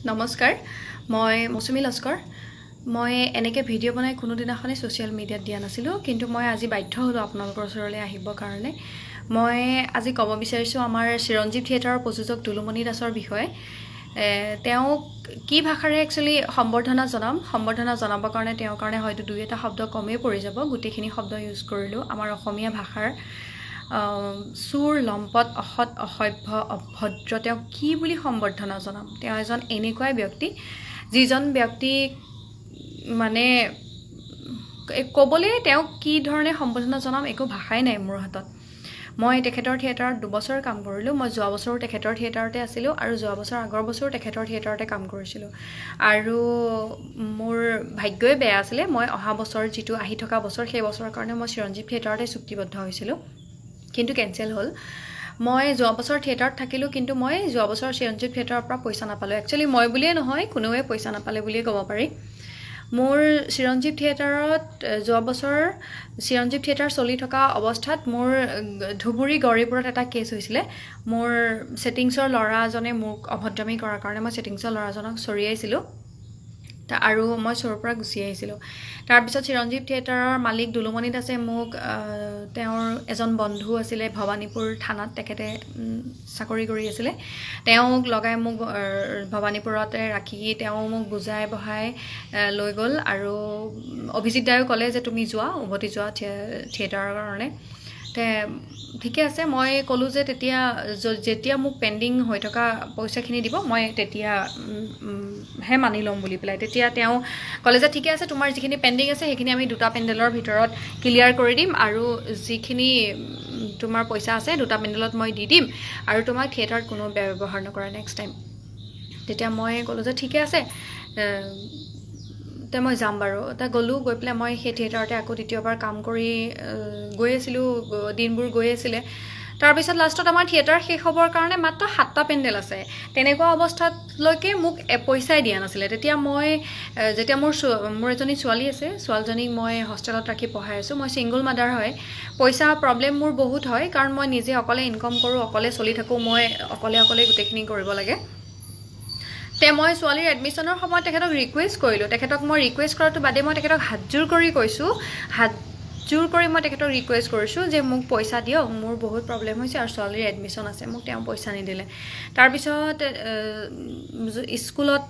নমস্কাৰ, মই মৌচুমী লস্কৰ। মই এনেকৈ ভিডিঅ' বনাই কোনোদিনাখনেই ছ'চিয়েল মিডিয়াত দিয়া নাছিলোঁ, কিন্তু মই আজি বাধ্য হ'লোঁ আপোনালোকৰ ওচৰলৈ আহিবৰ কাৰণে। মই আজি ক'ব বিচাৰিছোঁ আমাৰ চিৰঞ্জীৱ থিয়েটাৰৰ প্ৰযোজক দুলুমণি দাসৰ বিষয়ে। তেওঁক কি ভাষাৰে একচুৱেলি সম্বৰ্ধনা জনাম, সম্বৰ্ধনা জনাবৰ কাৰণে তেওঁৰ কাৰণে হয়তো দুই এটা শব্দ কমেই পৰি যাব। গোটেইখিনি শব্দ ইউজ কৰিলোঁ আমাৰ অসমীয়া ভাষাৰ। চোৰ, লম্পট, অসৎ, অসভ্য, অভদ্ৰ, তেওঁক কি বুলি সম্বৰ্ধনা জনাম? তেওঁ এজন এনেকুৱাই ব্যক্তি, যিজন ব্যক্তিক মানে ক'বলৈ তেওঁক কি ধৰণে সম্বৰ্ধনা জনাম একো ভাষাই নাই মোৰ হাতত। মই তেখেতৰ থিয়েটাৰত 2 বছৰ কাম কৰিলোঁ। মই যোৱা বছৰো তেখেতৰ থিয়েটাৰতে আছিলোঁ আৰু যোৱা বছৰ আগৰ বছৰো তেখেতৰ থিয়েটাৰতে কাম কৰিছিলোঁ। আৰু মোৰ ভাগ্যই বেয়া আছিলে, মই অহা বছৰ, যিটো আহি থকা বছৰ, সেই বছৰৰ কাৰণে মই চিৰঞ্জীৱ থিয়েটাৰতে চুক্তিবদ্ধ হৈছিলোঁ, কিন্তু কেঞ্চেল হ'ল। মই যোৱা বছৰ থিয়েটাৰত থাকিলোঁ, কিন্তু মই যোৱা বছৰ চিৰঞ্জীৱ থিয়েটাৰৰ পৰা পইচা নাপালোঁ। একচুৱেলি মই বুলিয়ে নহয়, কোনোৱে পইচা নাপালে বুলিয়ে ক'ব পাৰি। মোৰ চিৰঞ্জীৱ থিয়েটাৰত যোৱা বছৰ চিৰঞ্জীৱ থিয়েটাৰ চলি থকা অৱস্থাত মোৰ ধুবুৰী গৌৰীপুৰত এটা কেছ হৈছিলে। মোৰ ছেটিংছৰ ল'ৰা এজনে মোক অভদ্ৰামী কৰাৰ কাৰণে মই ছেটিংছৰ ল'ৰাজনক চৰিয়াইছিলোঁ আৰু মই শ্ব'ৰ পৰা গুচি আহিছিলোঁ। তাৰপিছত চিৰঞ্জীৱ থিয়েটাৰৰ মালিক দুলুমণি দাসে মোক, তেওঁৰ এজন বন্ধু আছিলে ভৱানীপুৰ থানাত, তেখেতে চাকৰি কৰি আছিলে, তেওঁক লগাই মোক ভৱানীপুৰতে ৰাখি তেওঁ মোক বুজাই বঢ়াই লৈ গ'ল। আৰু অভিজিত দায়ো ক'লে যে তুমি যোৱা, উভতি যোৱা থিয়েটাৰৰ কাৰণে। তে ঠিকে আছে, মই ক'লোঁ যে তেতিয়া যেতিয়া মোক পেণ্ডিং হৈ থকা পইচাখিনি দিব, মই তেতিয়া হে মানি ল'ম বুলি পেলাই। তেতিয়া তেওঁ ক'লে যে ঠিকে আছে, তোমাৰ যিখিনি পেণ্ডিং আছে সেইখিনি আমি দুটা পেণ্ডেলৰ ভিতৰত ক্লিয়াৰ কৰি দিম আৰু যিখিনি তোমাৰ পইচা আছে দুটা পেণ্ডেলত মই দি দিম আৰু তোমাক থিয়েটাৰত কোনো বেয়া ব্যৱহাৰ নকৰে নেক্সট টাইম। তেতিয়া মই ক'লোঁ যে ঠিকে আছে, তে মই যাম বাৰু। তে গ'লোঁ, গৈ পেলাই মই সেই থিয়েটাৰতে আকৌ দ্বিতীয়বাৰ কাম কৰি গৈ আছিলোঁ, দিনবোৰ গৈ আছিলে। তাৰপিছত লাষ্টত আমাৰ থিয়েটাৰ শেষ হ'বৰ কাৰণে মাত্ৰ 7টা পেণ্ডেল আছে, তেনেকুৱা অৱস্থালৈকে মোক পইচাই দিয়া নাছিলে। তেতিয়া মই যেতিয়া মোৰ এজনী ছোৱালী আছে, ছোৱালীজনীক মই হোষ্টেলত ৰাখি পঢ়াই আছোঁ। মই ছিংগল মাদাৰ হয়, পইচা প্ৰব্লেম মোৰ বহুত হয়, কাৰণ মই নিজে অকলে ইনকম কৰোঁ, অকলে চলি থাকোঁ, মই অকলে অকলে গোটেইখিনি কৰিব লাগে। তে মই ছোৱালীৰ এডমিশ্যনৰ সময়ত তেখেতক ৰিকুৱেষ্ট কৰিলোঁ। তেখেতক মই ৰিকুৱেষ্ট কৰাটো বাদে মই তেখেতক হাতযোৰ কৰি কৈছোঁ, হাতযোৰ কৰি মই তেখেতক ৰিকুৱেষ্ট কৰিছোঁ যে মোক পইচা দিয়ক, মোৰ বহুত প্ৰব্লেম হৈছে আৰু ছোৱালীৰ এডমিশ্যন আছে। মোক তেওঁ পইচা নিদিলে। তাৰপিছত স্কুলত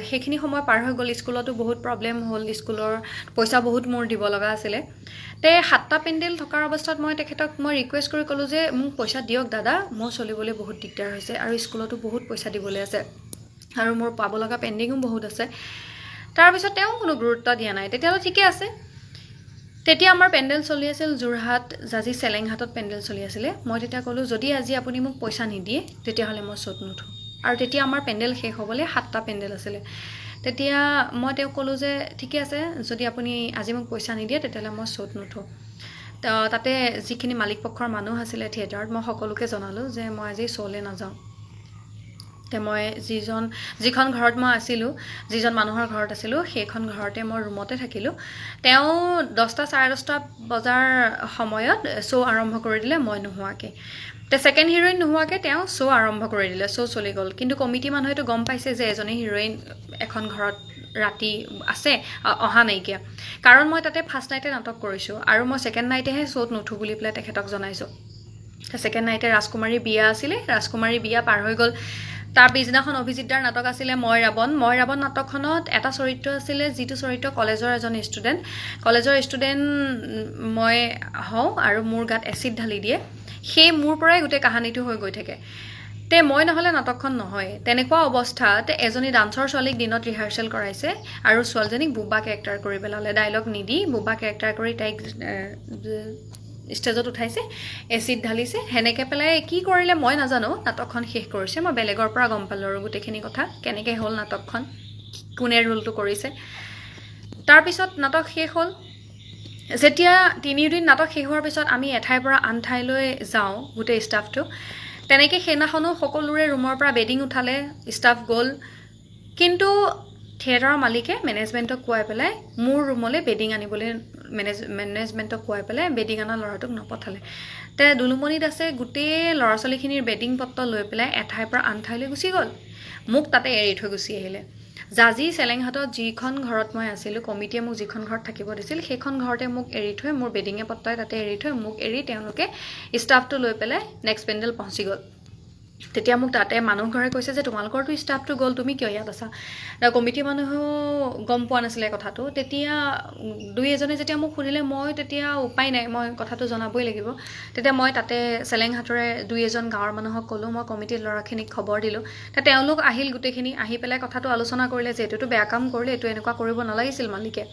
সেইখিনি সময় পাৰ হৈ গ'ল, স্কুলতো বহুত প্ৰব্লেম হ'ল, স্কুলৰ পইচা বহুত মোৰ দিব লগা আছিলে। তে 7টা পেণ্ডেল থকাৰ অৱস্থাত মই তেখেতক মই ৰিকুৱেষ্ট কৰি ক'লোঁ যে মোক পইচা দিয়ক দাদা, মোৰ চলিবলৈ বহুত দিগদাৰ হৈছে আৰু স্কুলতো বহুত পইচা দিবলৈ আছে আৰু মোৰ পাব লগা পেণ্ডিঙো বহুত আছে। তাৰপিছত তেওঁ কোনো গুৰুত্ব দিয়া নাই। তেতিয়াহ'লে ঠিকে আছে। তেতিয়া আমাৰ পেণ্ডেল চলি আছিল যোৰহাট জাজি চেলেংহাটত পেণ্ডেল চলি আছিলে। মই তেতিয়া ক'লোঁ, যদি আজি আপুনি মোক পইচা নিদিয়ে তেতিয়াহ'লে মই শ্ব'ত নুঠোঁ। আৰু তেতিয়া আমাৰ পেণ্ডেল শেষ হ'বলৈ 7টা পেণ্ডেল আছিলে। তেতিয়া মই তেওঁক ক'লোঁ যে ঠিকে আছে, যদি আপুনি আজি মোক পইচা নিদিয়ে তেতিয়াহ'লে মই শ্ব'ত নুঠোঁ। তাতে যিখিনি মালিক পক্ষৰ মানুহ আছিলে থিয়েটাৰত, মই সকলোকে জনালোঁ যে মই আজি শ্ব'লৈ নাযাওঁ। তে মই যিখন ঘৰত মই আছিলোঁ, যিজন মানুহৰ ঘৰত আছিলোঁ, সেইখন ঘৰতে মই ৰুমতে থাকিলোঁ। তেওঁ 10টা 10:30 বজাৰ সময়ত শ্ব' আৰম্ভ কৰি দিলে মই নোহোৱাকৈ। তে ছেকেণ্ড হিৰইন নোহোৱাকৈ তেওঁ শ্ব' আৰম্ভ কৰি দিলে, শ্ব' চলি গ'ল। কিন্তু কমিটি মানুহেতো গম পাইছে যে এজনী হিৰইন এখন ঘৰত ৰাতি আছে, অহা নাইকিয়া। কাৰণ মই তাতে ফাৰ্ষ্ট নাইটে নাটক কৰিছোঁ আৰু মই ছেকেণ্ড নাইটেহে শ্ব'ত নুঠোঁ বুলি পেলাই তেখেতক জনাইছোঁ। ছেকেণ্ড নাইটে ৰাজকুমাৰীৰ বিয়া আছিলে, ৰাজকুমাৰীৰ বিয়া পাৰ হৈ গ'ল। তাৰ পিছদিনাখন অভিজিত দাৰ নাটক আছিলে মই ৰাৱণ। মই ৰাৱণ নাটকখনত এটা চৰিত্ৰ আছিলে, যিটো চৰিত্ৰ কলেজৰ এজন ষ্টুডেণ্ট, কলেজৰ ষ্টুডেণ্ট মই হওঁ আৰু মোৰ গাত এচিড ঢালি দিয়ে। সেই মোৰ পৰাই গোটেই কাহানীটো হৈ গৈ থাকে। তে মই নহ'লে নাটকখন নহয়। তেনেকুৱা অৱস্থাত এজনী ডান্সৰ ছোৱালীক দিনত ৰিহাৰ্চেল কৰাইছে আৰু ছোৱালীজনীক বোবা কেৰেক্টাৰ কৰি পেলালে। ডাইলগ নিদি বোবা কেৰেক্টাৰ কৰি তাইক ষ্টেজত উঠাইছে, এচিড ঢালিছে। সেনেকৈ পেলাই কি কৰিলে মই নাজানো, নাটকখন শেষ কৰিছে। মই বেলেগৰ পৰা গম পালোঁ আৰু গোটেইখিনি কথা, কেনেকৈ হ'ল নাটকখন, কোনে ৰোলটো কৰিছে। তাৰপিছত নাটক শেষ হ'ল। যেতিয়া তিনিওদিন নাটক শেষ হোৱাৰ পিছত আমি এঠাইৰ পৰা আন ঠাইলৈ যাওঁ গোটেই ষ্টাফটো, তেনেকৈ সেইদিনাখনো সকলোৰে ৰুমৰ পৰা বেডিং উঠালে, ষ্টাফ গ'ল। কিন্তু থিয়েটাৰৰ মালিকে মেনেজমেণ্টক কোৱাই পেলাই মোৰ ৰুমলৈ বেডিং আনিবলৈ মেনেজমেণ্টক কোৱাই পেলাই বেডিং অনা ল'ৰাটোক নপঠালে। তে দুলুমণি দাসে গোটেই ল'ৰা ছোৱালীখিনিৰ বেডিং পত্ৰ লৈ পেলাই এঠাইৰ পৰা আন ঠাইলৈ গুচি গ'ল। মোক তাতে এৰি থৈ গুচি আহিলে। জাজি চেলেংহাটত যিখন ঘৰত মই আছিলোঁ, কমিটিয়ে মোক যিখন ঘৰত থাকিব দিছিল, সেইখন ঘৰতে মোক এৰি থৈ, মোৰ বেডিঙে পত্ৰই তাতে এৰি থৈ, মোক এৰি তেওঁলোকে ষ্টাফটো লৈ পেলাই নেক্সট পেণ্ডেল পহুঁচি গ'ল। তেতিয়া মোক তাতে মানুহ ঘৰে কৈছে যে তোমালোকৰতো ষ্টাফটো গ'ল, তুমি কিয় ইয়াত আছা? কমিটিৰ মানুহেও গম পোৱা নাছিলে কথাটো। তেতিয়া দুই এজনে যেতিয়া মোক সুধিলে, মই তেতিয়া উপায় নাই, মই কথাটো জনাবই লাগিব। তেতিয়া মই তাতে চেলেংহাটৰে দুই এজন গাঁৱৰ মানুহক ক'লোঁ, মই কমিটিৰ ল'ৰাখিনিক খবৰ দিলোঁ। তেওঁলোক আহিল, গোটেইখিনি আহি পেলাই কথাটো আলোচনা কৰিলে যে এইটোতো বেয়া কাম কৰিলে, এইটো এনেকুৱা কৰিব নালাগিছিল মালিকে।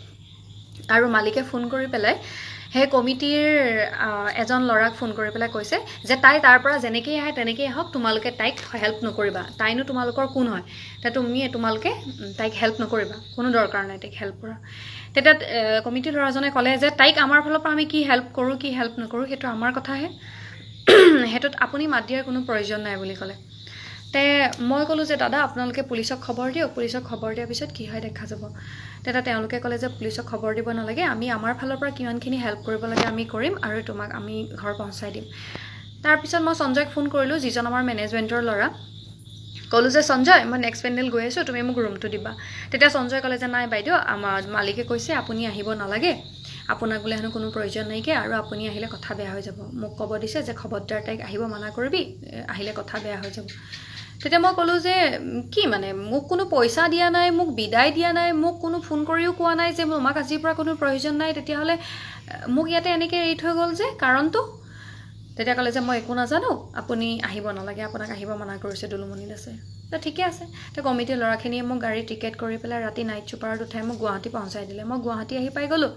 আৰু মালিকে ফোন কৰি পেলাই সেই কমিটিৰ এজন ল'ৰাক ফোন কৰি পেলাই কৈছে যে তাই তাৰ পৰা যেনেকেই আহে তেনেকেই আহক, তোমালোকে তাইক হেল্প নকৰিবা, তাইনো তোমালোকৰ কোন হয়, তোমালোকে তাইক হেল্প নকৰিবা, কোনো দৰকাৰ নাই তাইক হেল্প কৰা। তেতিয়া কমিটিৰ ল'ৰাজনে ক'লে যে তাইক আমাৰ ফালৰ পৰা আমি কি হেল্প কৰোঁ কি হেল্প নকৰোঁ সেইটো আমাৰ কথাহে, সেইটোত আপুনি মাত দিয়াৰ কোনো প্ৰয়োজন নাই বুলি ক'লে। তে মই ক'লোঁ যে দাদা আপোনালোকে পুলিচক খবৰ দিয়ক, পুলিচক খবৰ দিয়াৰ পিছত কি হয় দেখা যাব। তেতিয়া তেওঁলোকে ক'লে যে পুলিচক খবৰ দিব নালাগে, আমি আমাৰ ফালৰ পৰা কিমানখিনি হেল্প কৰিব লাগে আমি কৰিম আৰু তোমাক আমি ঘৰ পহুঁচাই দিম। তাৰপিছত মই সঞ্জয়ক ফোন কৰিলোঁ, যিজন আমাৰ মেনেজমেণ্টৰ ল'ৰা। ক'লোঁ যে সঞ্জয়, মই নেক্সট পেণ্ডেল গৈ আছোঁ, তুমি মোক ৰুমটো দিবা। তেতিয়া সঞ্জয় ক'লে যে নাই বাইদেউ, আমাৰ মালিকে কৈছে আপুনি আহিব নালাগে, আপোনাক বোলে হেনো কোনো প্ৰয়োজন নাইকিয়া আৰু আপুনি আহিলে কথা বেয়া হৈ যাব, মোক ক'ব দিছে যে খবৰদাৰ তাইক আহিব মানা কৰিবি, আহিলে কথা বেয়া হৈ যাব। তেতিয়া মই ক'লোঁ যে কি মানে, মোক কোনো পইচা দিয়া নাই, মোক বিদায় দিয়া নাই, মোক কোনো ফোন কৰিও কোৱা নাই যে তোমাক আজিৰ পৰা কোনো প্ৰয়োজন নাই, তেতিয়াহ'লে মোক ইয়াতে এনেকৈ এৰি থৈ গ'ল যে কাৰণটো? তেতিয়া ক'লে যে মই একো নাজানো, আপুনি আহিব নালাগে, আপোনাক আহিব মানা কৰিছে দুলুমণি দাসে। ঠিকে আছে। তো কমিটিৰ ল'ৰাখিনিয়ে মোক গাড়ী টিকেট কৰি পেলাই ৰাতি নাইট ছুপাৰত উঠাই মোক গুৱাহাটী পহুঁচাই দিলে। মই গুৱাহাটী আহি পাই গ'লোঁ।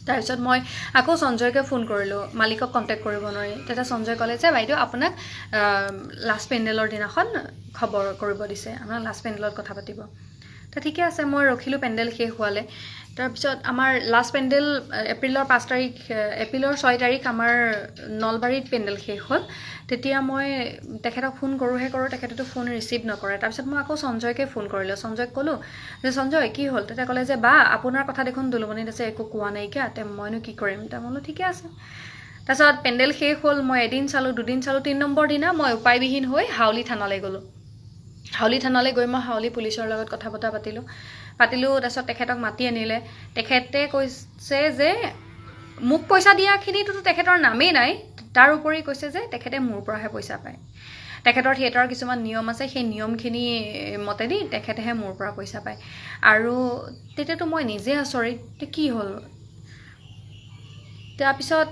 তাৰপিছত মই আকৌ সঞ্জয়কে ফোন কৰিলোঁ, মালিকক কণ্টেক্ট কৰিব নোৱাৰি। তেতিয়া সঞ্জয় ক'লে যে বাইদেউ আপোনাক লাষ্ট পেণ্ডেলৰ দিনাখন খবৰ কৰিব দিছে, আপোনাক লাষ্ট পেণ্ডেলত কথা পাতিব। তো ঠিকে আছে, মই ৰখিলোঁ পেণ্ডেল শেষ হোৱালৈ। তাৰপিছত আমাৰ লাষ্ট পেণ্ডেল এপ্ৰিলৰ 5 তাৰিখ, এপ্ৰিলৰ 6 তাৰিখ আমাৰ নলবাৰীত পেণ্ডেল শেষ হ'ল। তেতিয়া মই তেখেতক ফোন কৰোঁহে কৰোঁ, তেখেতেতো ফোন ৰিচিভ নকৰে। তাৰপিছত মই আকৌ সঞ্জয়কে ফোন কৰিলোঁ, সঞ্জয়ক ক'লোঁ যে সঞ্জয় কি হ'ল? তেতিয়া ক'লে যে বা আপোনাৰ কথা দেখোন দুলুমণি দাসে একো কোৱা নাইকিয়া, তে মইনো কি কৰিম? তে মই বোলো ঠিকে আছে। তাৰপিছত পেণ্ডেল শেষ হ'ল, মই এদিন চালোঁ, দুদিন চালোঁ, 3 নম্বৰ দিনা মই উপায়বিহীন হৈ হাউলি থানালৈ গ'লোঁ। হাউলি থানালৈ গৈ মই হাউলি পুলিচৰ লগত কথা বতৰা পাতিলোঁ। তাৰপিছত তেখেতক মাতি আনিলে। তেখেতে কৈছে যে মোক পইচা দিয়াখিনিতো তেখেতৰ নামেই নাই, তাৰ উপৰি কৈছে যে তেখেতে মোৰ পৰাহে পইচা পায়, তেখেতৰ থিয়েটাৰৰ কিছুমান নিয়ম আছে, সেই নিয়মখিনি মতেদি তেখেতেহে মোৰ পৰা পইচা পায়। আৰু তেতিয়াতো মই নিজে আচৰিত, কি হ'ল? তাৰপিছত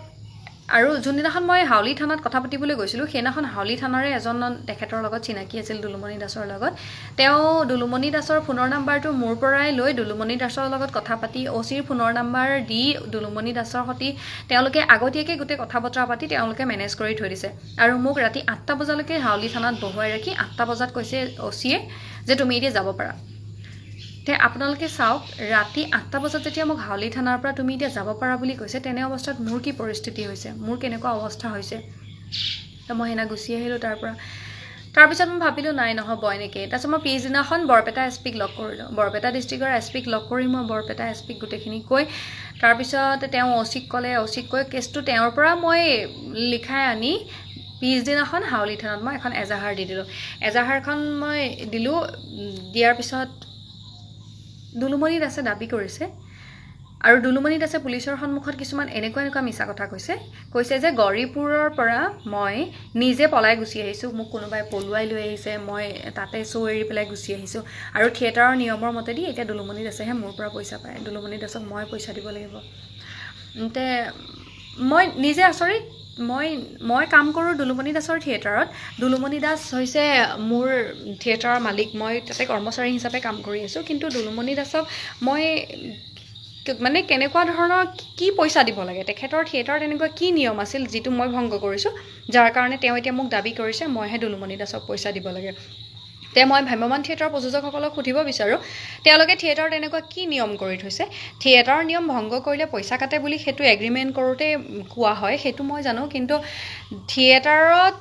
আৰু যোনদিনাখন মই হাউলি থানাত কথা পাতিবলৈ গৈছিলোঁ, সেইদিনাখন হাউলি থানাৰে এজন তেখেতৰ লগত চিনাকি আছিল দুলুমণি দাসৰ লগত। তেওঁ দুলুমণি দাসৰ ফোনৰ নাম্বাৰটো মোৰ পৰাই লৈ দুলুমণি দাসৰ লগত কথা পাতি অ' চিৰ ফোনৰ নাম্বাৰ দি দুলুমণি দাসৰ সৈতে তেওঁলোকে আগতীয়াকৈ গোটেই কথা বতৰা পাতি তেওঁলোকে মেনেজ কৰি থৈ দিছে। আৰু মোক ৰাতি 8টা বজালৈকে হাউলি থানাত বহুৱাই ৰাখি 8টা বজাত কৈছে অ' চিয়ে যে তুমি এতিয়া যাব পাৰা। তে আপোনালোকে চাওক, ৰাতি 8টা বজাত যেতিয়া মোক হাউলি থানাৰ পৰা তুমি এতিয়া যাব পাৰা বুলি কৈছে, তেনে অৱস্থাত মোৰ কি পৰিস্থিতি হৈছে, মোৰ কেনেকুৱা অৱস্থা হৈছে। তো মই সেইদিনা গুচি আহিলোঁ তাৰ পৰা। তাৰপিছত মই ভাবিলোঁ নাই নহ'ব এনেকৈ। তাৰপিছত মই পিছদিনাখন বৰপেটা এছ পিক লগ কৰিলোঁ। বৰপেটা ডিষ্ট্ৰিক্টৰ এছ পিক লগ কৰি মই বৰপেটা এছ পিক গোটেইখিনি কৈ তাৰপিছত তেওঁ অ' চিক ক'লে, অ' চিক কৈ কেছটো তেওঁৰ পৰা মই লিখাই আনি পিছদিনাখন হাউলি থানাত মই এখন এজাহাৰ দি দিলোঁ। এজাহাৰখন মই দিলোঁ, দিয়াৰ পিছত দুলুমণি দাসে দাবী কৰিছে আৰু দুলুমণি দাসে পুলিচৰ সন্মুখত কিছুমান এনেকুৱা এনেকুৱা মিছা কথা কৈছে। কৈছে যে গৌৰীপুৰৰ পৰা মই নিজে পলাই গুচি আহিছোঁ, মোক কোনোবাই পলুৱাই লৈ আহিছে, মই তাতে শ্ব' এৰি পেলাই গুচি আহিছোঁ আৰু থিয়েটাৰৰ নিয়মৰ মতেদি এতিয়া দুলুমণি দাসেহে মোৰ পৰা পইচা পায়, দুলুমণি দাসক মই পইচা দিব লাগিব। তে মই নিজে আচৰিত, মই কাম কৰোঁ দুলুমণি দাসৰ থিয়েটাৰত। দুলুমণি দাস হৈছে মোৰ থিয়েটাৰৰ মালিক, মই তাতে কৰ্মচাৰী হিচাপে কাম কৰি আছোঁ। কিন্তু দুলুমণি দাসক মই মানে কেনেকুৱা ধৰণৰ কি পইচা দিব লাগে, তেখেতৰ থিয়েটাৰত এনেকুৱা কি নিয়ম আছিল যিটো মই ভংগ কৰিছোঁ, যাৰ কাৰণে তেওঁ এতিয়া মোক দাবী কৰিছে মইহে দুলুমণি দাসক পইচা দিব লাগে। তে মই ভ্ৰাম্যমাণ থিয়েটাৰৰ প্ৰযোজকসকলক সুধিব বিচাৰোঁ, তেওঁলোকে থিয়েটাৰত এনেকুৱা কি নিয়ম কৰি থৈছে? থিয়েটাৰৰ নিয়ম ভংগ কৰিলে পইচা কাটে বুলি সেইটো এগ্ৰিমেণ্ট কৰোঁতে কোৱা হয়, সেইটো মই জানো। কিন্তু থিয়েটাৰত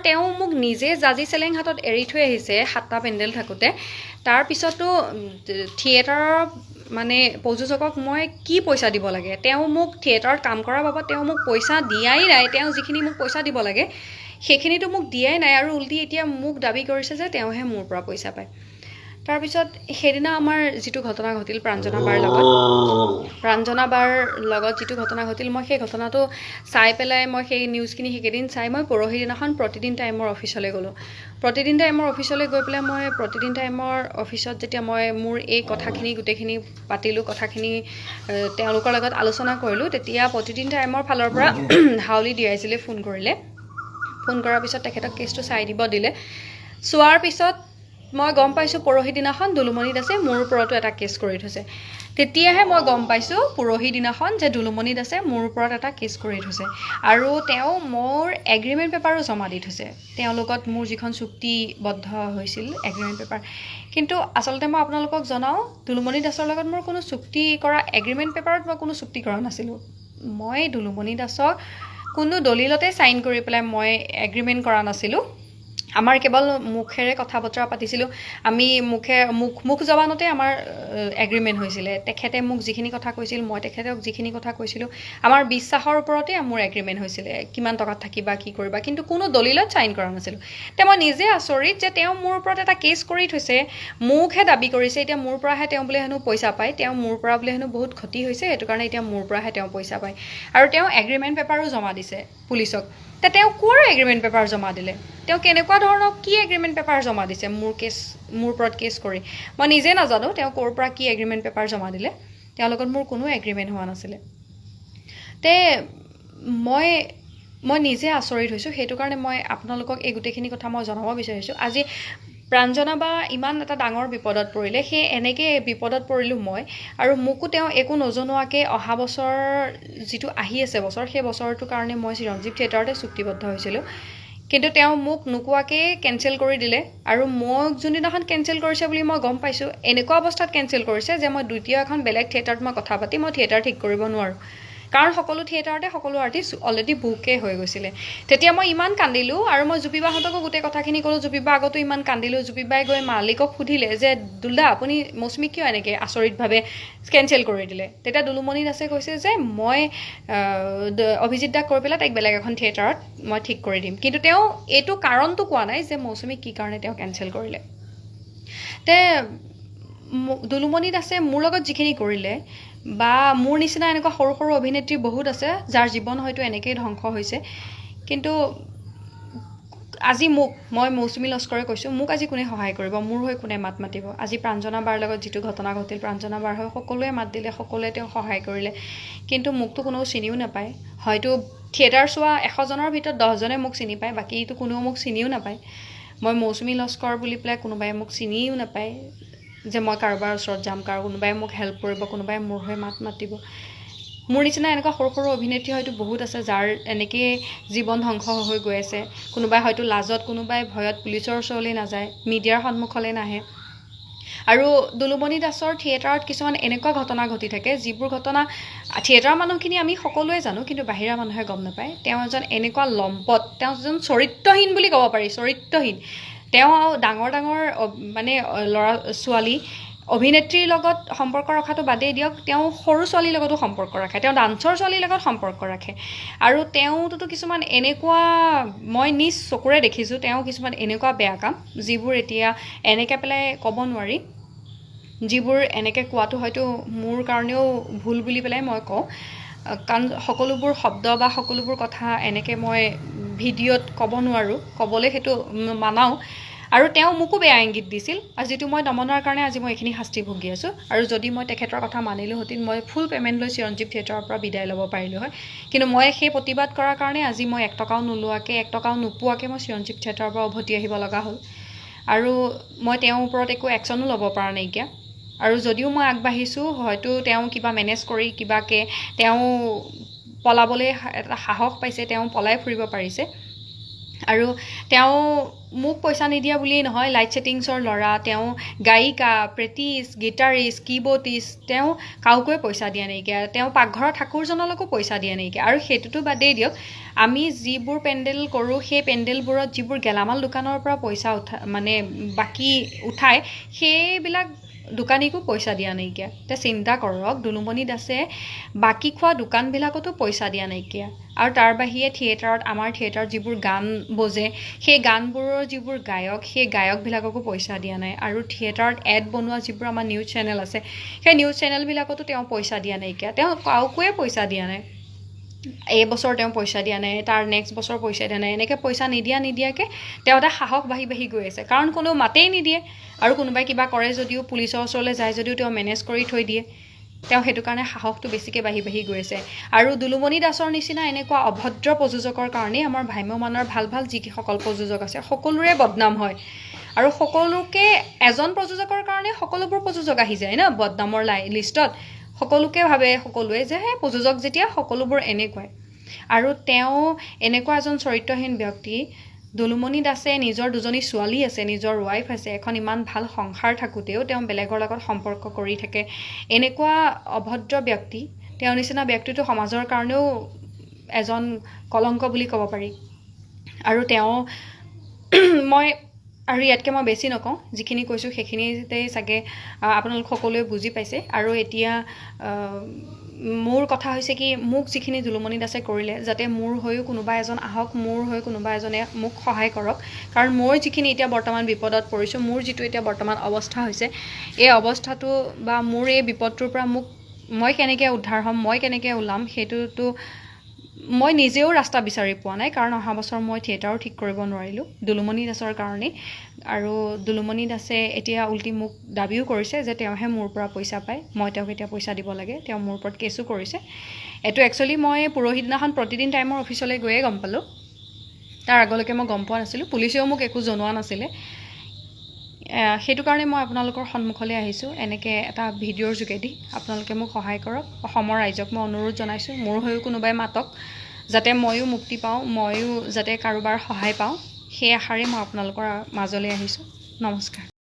তেওঁ মোক নিজে জাজি চেলেংহাটত এৰি থৈ আহিছে 7টা পেণ্ডেল থাকোঁতে, তাৰপিছতো থিয়েটাৰৰ মানে প্ৰযোজকক মই কি পইচা দিব লাগে? তেওঁ মোক থিয়েটাৰত কাম কৰাৰ বাবদ তেওঁ মোক পইচা দিয়াই নাই। তেওঁ যিখিনি মোক পইচা দিব লাগে সেইখিনিতো মোক দিয়াই নাই, আৰু উল্টি এতিয়া মোক দাবী কৰিছে যে তেওঁহে মোৰ পৰা পইচা পায়। তাৰপিছত সেইদিনা আমাৰ যিটো ঘটনা ঘটিল প্ৰাঞ্জনা বাৰ লগত, প্ৰাঞ্জনা বাৰ লগত যিটো ঘটনা ঘটিল, মই সেই ঘটনাটো চাই পেলাই, মই সেই নিউজখিনি সেইকেইদিন চাই মই পৰহি দিনাখন প্ৰতিদিন টাইমৰ অফিচলৈ গ'লোঁ। প্ৰতিদিন টাইমৰ অফিচলৈ গৈ পেলাই মই প্ৰতিদিন টাইমৰ অফিচত যেতিয়া মই মোৰ এই কথাখিনি গোটেইখিনি পাতিলোঁ, কথাখিনি তেওঁলোকৰ লগত আলোচনা কৰিলোঁ, তেতিয়া প্ৰতিদিন টাইমৰ ফালৰ পৰা হাউলি ডি আই চিলৈ ফোন কৰিলে। ফোন কৰাৰ পিছত তেখেতক কেছটো চাই দিব দিলে। চোৱাৰ পিছত মই গম পাইছোঁ পৰহি দিনাখন দুলুমণি দাসে মোৰ ওপৰতো এটা কেছ কৰি থৈছে। তেতিয়াহে মই গম পাইছোঁ পৰহি দিনাখন যে দুলুমণি দাসে মোৰ ওপৰত এটা কেছ কৰি থৈছে, আৰু তেওঁ মোৰ এগ্ৰিমেণ্ট পেপাৰো জমা দি থৈছে, তেওঁৰ লগত মোৰ যিখন চুক্তিবদ্ধ হৈছিল এগ্ৰিমেণ্ট পেপাৰ। কিন্তু আচলতে মই আপোনালোকক জনাওঁ, দুলুমণি দাসৰ লগত মোৰ কোনো চুক্তি কৰা এগ্ৰিমেণ্ট পেপাৰত মই কোনো চুক্তি কৰা নাছিলোঁ। মই দুলুমণি দাসক কোনো দলিলতে চাইন কৰি পেলাই মই এগ্ৰিমেণ্ট কৰা নাছিলোঁ। আমাৰ কেৱল মুখেৰে কথা বতৰা পাতিছিলোঁ, আমি মুখে মুখ মুখ জবানতে আমাৰ এগ্ৰিমেণ্ট হৈছিলে। তেখেতে মোক যিখিনি কথা কৈছিল, মই তেখেতক যিখিনি কথা কৈছিলোঁ, আমাৰ বিশ্বাসৰ ওপৰতে মোৰ এগ্ৰিমেণ্ট হৈছিলে, কিমান টকাত থাকিবা কি কৰিবা, কিন্তু কোনো দলিলত চাইন কৰা নাছিলোঁ। তে মই নিজে আচৰিত যে তেওঁ মোৰ ওপৰত এটা কেছ কৰি থৈছে, মোকহে দাবী কৰিছে, এতিয়া মোৰ পৰাহে তেওঁ বোলে হেনো পইচা পায়, তেওঁ মোৰ পৰা বোলে হেনো বহুত ক্ষতি হৈছে, সেইটো কাৰণে এতিয়া মোৰ পৰাহে তেওঁ পইচা পায়। আৰু তেওঁ এগ্ৰিমেণ্ট পেপাৰো জমা দিছে পুলিচক। তে তেওঁ ক'ৰ এগ্ৰিমেণ্ট পেপাৰ জমা দিলে, তেওঁ কেনেকুৱা ধৰণৰ কি এগ্ৰিমেণ্ট পেপাৰ জমা দিছে মোৰ কেছ, মোৰ ওপৰত কেছ কৰি, মই নিজে নাজানো তেওঁ ক'ৰ পৰা কি এগ্ৰিমেণ্ট পেপাৰ জমা দিলে। তেওঁৰ লগত মোৰ কোনো এগ্ৰিমেণ্ট হোৱা নাছিলে। তে মই মই নিজে আচৰিত হৈছোঁ, সেইটো কাৰণে মই আপোনালোকক এই গোটেইখিনি কথা মই জনাব বিচাৰিছোঁ। আজি প্ৰাঞ্জনা বা ইমান এটা ডাঙৰ বিপদত পৰিলে, সেই এনেকৈ বিপদত পৰিলোঁ মই, আৰু মোকো তেওঁ একো নজনোৱাকৈ অহা বছৰ যিটো আহি আছে বছৰ, সেই বছৰটোৰ কাৰণে মই চিৰঞ্জীৱ থিয়েটাৰতে চুক্তিবদ্ধ হৈছিলোঁ। কিন্তু তেওঁ মোক নোকোৱাকৈয়ে কেঞ্চেল কৰি দিলে, আৰু মোক যোনদিনাখন কেঞ্চেল কৰিছে বুলি মই গম পাইছোঁ, এনেকুৱা অৱস্থাত কেঞ্চেল কৰিছে যে মই দ্বিতীয় এখন বেলেগ থিয়েটাৰত মই কথা পাতি মই থিয়েটাৰ ঠিক কৰিব নোৱাৰোঁ, কাৰণ সকলো থিয়েটাৰতে সকলো আৰ্টিষ্ট অলৰেডি বুকে হৈ গৈছিলে। তেতিয়া মই ইমান কান্দিলোঁ, আৰু মই জুপিবাহঁতকো গোটেই কথাখিনি ক'লোঁ, জুপিবা আগতো ইমান কান্দিলোঁ। জুপিবাই গৈ মালিকক সুধিলে যে দুলদা আপুনি মৌচুমী কিয় এনেকৈ আচৰিতভাৱে কেঞ্চেল কৰি দিলে? তেতিয়া দুলুমণি দাসে কৈছে যে মই অভিজিত দাক কৈ পেলাই তাইক বেলেগ এখন থিয়েটাৰত মই ঠিক কৰি দিম, কিন্তু তেওঁ এইটো কাৰণটো কোৱা নাই যে মৌচুমীক কি কাৰণে তেওঁ কেঞ্চেল কৰিলে। তে দুলুমণি দাসে মোৰ লগত যিখিনি কৰিলে, বা মোৰ নিচিনা এনেকুৱা সৰু সৰু অভিনেত্ৰী বহুত আছে যাৰ জীৱন হয়তো এনেকৈয়ে ধ্বংস হৈছে, কিন্তু আজি মোক, মই মৌচুমী লস্কৰে কৈছোঁ, মোক আজি কোনে সহায় কৰিব, মোৰ হৈ কোনে মাত মাতিব? আজি প্ৰাঞ্জনা বাৰ লগত যিটো ঘটনা ঘটিল, প্ৰাঞ্জনা বাৰ হৈ সকলোৱে মাত দিলে, সকলোৱে তেওঁক সহায় কৰিলে, কিন্তু মোকতো কোনেও চিনিও নাপায়। হয়তো থিয়েটাৰ চোৱা 100জনৰ ভিতৰত 10জনে মোক চিনি পায়, বাকীটো কোনেও মোক চিনিও নাপায়। মই মৌচুমী লস্কৰ বুলি পেলাই কোনোবাই মোক চিনিও নাপায় যে মই কাৰোবাৰ ওচৰত যাম, কোনোবাই মোক হেল্প কৰিব, কোনোবাই মোৰ হৈ মাত মাতিব। মোৰ নিচিনা এনেকুৱা সৰু সৰু অভিনেত্ৰী হয়তো বহুত আছে যাৰ এনেকৈয়ে জীৱন ধ্বংস হৈ গৈ আছে। কোনোবাই হয়তো লাজত, কোনোবাই ভয়ত পুলিচৰ ওচৰলৈ নাযায়, মিডিয়াৰ সন্মুখলৈ নাহে। আৰু দুলুমণি দাসৰ থিয়েটাৰত কিছুমান এনেকুৱা ঘটনা ঘটি থাকে, যিবোৰ ঘটনা থিয়েটাৰৰ মানুহখিনি আমি সকলোৱে জানো, কিন্তু বাহিৰা মানুহে গম নাপায়। তেওঁ এজন এনেকুৱা লম্পট, তেওঁ এজন চৰিত্ৰহীন বুলি ক'ব পাৰি, চৰিত্ৰহীন। তেওঁ ডাঙৰ ডাঙৰ মানে ল'ৰা ছোৱালী অভিনেত্ৰীৰ লগত সম্পৰ্ক ৰখাটো বাদেই দিয়ক, তেওঁ সৰু ছোৱালীৰ লগতো সম্পৰ্ক ৰাখে, তেওঁ ডান্সৰ ছোৱালীৰ লগত সম্পৰ্ক ৰাখে। আৰু তেওঁতোতো কিছুমান এনেকুৱা মই নিজ চকুৰে দেখিছোঁ, তেওঁ কিছুমান এনেকুৱা বেয়া কাম যিবোৰ এতিয়া এনেকৈ পেলাই ক'ব নোৱাৰি, যিবোৰ এনেকৈ কোৱাটো হয়তো মোৰ কাৰণেও ভুল বুলি পেলাই মই কওঁ, কাৰণ সকলোবোৰ শব্দ বা সকলোবোৰ কথা এনেকৈ মই ভিডিঅ'ত ক'ব নোৱাৰোঁ, ক'বলৈ সেইটো মানাও। আৰু তেওঁ মোকো বেয়া ইংগিত দিছিল, আৰু যিটো মই নমনাৰ কাৰণে আজি মই এইখিনি শাস্তি ভুগি আছোঁ। আৰু যদি মই তেখেতৰ কথা মানিলোঁহেঁতেন, মই ফুল পে'মেণ্ট লৈ চিৰঞ্জীৱ থিয়েটাৰৰ পৰা বিদায় ল'ব পাৰিলোঁ হয়। কিন্তু মই সেই প্ৰতিবাদ কৰাৰ কাৰণে আজি মই 1 টকাও নোলোৱাকৈ, 1 টকাও নোপোৱাকৈ মই চিৰঞ্জীৱ থিয়েটাৰৰ পৰা উভতি আহিব লগা হ'ল। আৰু মই তেওঁৰ ওপৰত একো একশ্যনো ল'ব পৰা নাইকিয়া। আৰু যদিও মই আগবাঢ়িছোঁ, হয়তো তেওঁ কিবা মেনেজ কৰি কিবাকৈ তেওঁ পলাবলৈ এটা সাহস পাইছে, তেওঁ পলাই ফুৰিব পাৰিছে। আৰু তেওঁ মোক পইচা নিদিয়া বুলিয়েই নহয়, লাইট ছেটিংছৰ ল'ৰা, তেওঁ গায়িকা, প্ৰেটিছ, গীটাৰিষ্ট, কীবৰ্ডিষ্ট, তেওঁ কাওকোৱে পইচা দিয়া নাইকিয়া, তেওঁ পাকঘৰৰ ঠাকুৰজনলৈকো পইচা দিয়া নাইকিয়া। আৰু সেইটোতো বাদেই দিয়ক, আমি যিবোৰ পেণ্ডেল কৰোঁ, সেই পেণ্ডেলবোৰত যিবোৰ গেলামাল দোকানৰ পৰা পইচা উঠা মানে বাকী উঠায়, সেইবিলাক দোকানীকো পইচা দিয়া নাইকিয়া। এতিয়া চিন্তা কৰক, দুলুমণি দাসে বাকী খোৱা দোকানবিলাকতো পইচা দিয়া নাইকিয়া। আৰু তাৰ বাহিৰে থিয়েটাৰত, আমাৰ থিয়েটাৰত যিবোৰ গান বজে, সেই গানবোৰৰ যিবোৰ গায়ক, সেই গায়কবিলাককো পইচা দিয়া নাই। আৰু থিয়েটাৰত এড বনোৱা যিবোৰ আমাৰ নিউজ চেনেল আছে, সেই নিউজ চেনেলবিলাকতো তেওঁ পইচা দিয়া নাইকিয়া। তেওঁ কাকোৱে পইচা দিয়া নাই। এই বছৰ তেওঁ পইচা দিয়া নাই, তাৰ নেক্সট বছৰ পইচা দিয়া নাই, এনেকৈ পইচা নিদিয়াকৈ তেওঁ এটা সাহস বাঢ়ি বাঢ়ি গৈ আছে। কাৰণ কোনেও মাতেই নিদিয়ে, আৰু কোনোবাই কিবা কৰে যদিও পুলিচৰ ওচৰলৈ যায় যদিও তেওঁ মেনেজ কৰি থৈ দিয়ে। তেওঁ সেইটো কাৰণে সাহসটো বেছিকৈ বাঢ়ি বাঢ়ি গৈ আছে। আৰু দুলুমণি দাসৰ নিচিনা এনেকুৱা অভদ্ৰ প্ৰযোজকৰ কাৰণেই আমাৰ ভ্ৰাম্যমাণৰ ভাল ভাল যিসকল প্ৰযোজক আছে সকলোৰে বদনাম হয়। আৰু সকলোকে এজন প্ৰযোজকৰ কাৰণে সকলোবোৰ প্ৰযোজক আহি যায় ন বদনামৰ লিষ্টত। সকলোকে ভাবে সকলোৱে যে সেই প্ৰযোজক যেতিয়া সকলোবোৰ এনেকুৱাই। আৰু তেওঁ এনেকুৱা এজন চৰিত্ৰহীন ব্যক্তি। দুলুমণি দাসে নিজৰ দুজনী ছোৱালী আছে, নিজৰ ৱাইফ আছে, এখন ইমান ভাল সংসাৰ থাকোঁতেও তেওঁ বেলেগৰ লগত সম্পৰ্ক কৰি থাকে। এনেকুৱা অভদ্ৰ ব্যক্তি, তেওঁৰ নিচিনা ব্যক্তিটো সমাজৰ কাৰণেও এজন কলংক বুলি ক'ব পাৰি। আৰু তেওঁ মই আৰু ইয়াতকৈ মই বেছি নকওঁ, যিখিনি কৈছোঁ সেইখিনিতেই চাগে আপোনালোক সকলোৱে বুজি পাইছে। আৰু এতিয়া মোৰ কথা হৈছে কি, মোক যিখিনি দুলুমণি দাসে কৰিলে, যাতে মোৰ হৈও কোনোবা এজন আহক, মোৰ হৈ কোনোবা এজনে মোক সহায় কৰক। কাৰণ মই যিখিনি এতিয়া বৰ্তমান বিপদত পৰিছোঁ, মোৰ যিটো এতিয়া বৰ্তমান অৱস্থা হৈছে, এই অৱস্থাটো বা মোৰ এই বিপদটোৰ পৰা মোক মই কেনেকৈ উদ্ধাৰ হ'ম, মই কেনেকৈ ওলাম, সেইটোতো মই নিজেও ৰাস্তা বিচাৰি পোৱা নাই। কাৰণ অহা বছৰ মই থিয়েটাৰো ঠিক কৰিব নোৱাৰিলোঁ দুলুমণি দাসৰ কাৰণেই। আৰু দুলুমণি দাসে এতিয়া উল্টি মোক দাবীও কৰিছে যে তেওঁহে মোৰ পৰা পইচা পায়, মই তেওঁক এতিয়া পইচা দিব লাগে। তেওঁ মোৰ ওপৰত কেছো কৰিছে। এইটো একচুৱেলি মই পৰহি দিনাখন প্ৰতিদিন টাইমৰ অফিচলৈ গৈয়ে গম পালোঁ, তাৰ আগলৈকে মই গম পোৱা নাছিলোঁ। পুলিচেও মোক একো জনোৱা নাছিলে। সেইটো কাৰণে মই আপোনালোকৰ সন্মুখলৈ আহিছোঁ এনেকৈ এটা ভিডিঅ'ৰ যোগেদি। আপোনালোকে মোক সহায় কৰক। অসমৰ ৰাইজক মই অনুৰোধ জনাইছোঁ, মোৰ হৈও কোনোবাই মাতক, যাতে ময়ো মুক্তি পাওঁ, ময়ো যাতে কাৰোবাৰ সহায় পাওঁ, সেই আশাৰে মই আপোনালোকৰ মাজলৈ আহিছোঁ। নমস্কাৰ।